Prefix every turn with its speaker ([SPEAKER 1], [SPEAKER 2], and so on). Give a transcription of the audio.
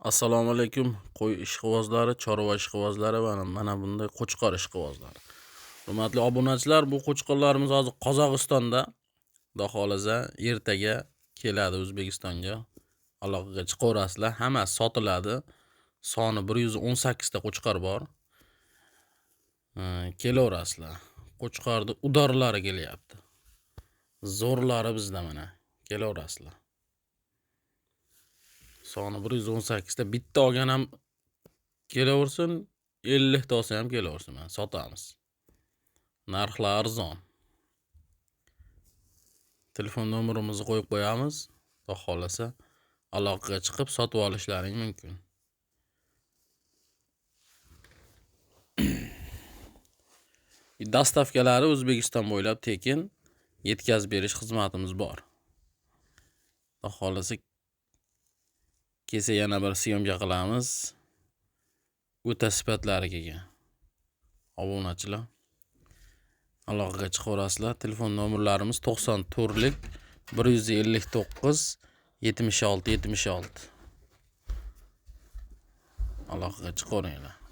[SPEAKER 1] Assalomu alaykum, qo'y ishqibozlari, chorva ishqibozlari va mana bunday qo'chqor ishqibozlari. Hurmatli obunachilar, bu qo'chqorlarimiz hozir Qozog'istonda. Xudo xolasa ertaga keladi O'zbekistonga. Aloqaga chiqaverasizlar, hammasi sotiladi. Soni 118 ta qo'chqor bor. Kelaverasizlar. Qo'chqorni udarlari kelyapti. Zo'rlari bizda mana. Kelaverasizlar. Soni 118 ta, bitta olgan ham kelaversin, 50 ta olsa ham kelaversin, mana sotamiz. Narxlar arzon. Telefon nomerimizni qo'yib qo'yamiz. Xudo xolasa aloqaga chiqib sotib olishlaring mumkin. Dastavkalari O'zbekiston bo'ylab tekin yetkazib berish xizmatimiz bor. Xudo xolasa kelsa yana bir syomka qilamiz. O'ta sifatlari kelgan. Obunachilar aloqaga chiqaverasizlar. Telefon nomerlarimiz 94lik 159 76 76. Aloqaga chiqaveringlar.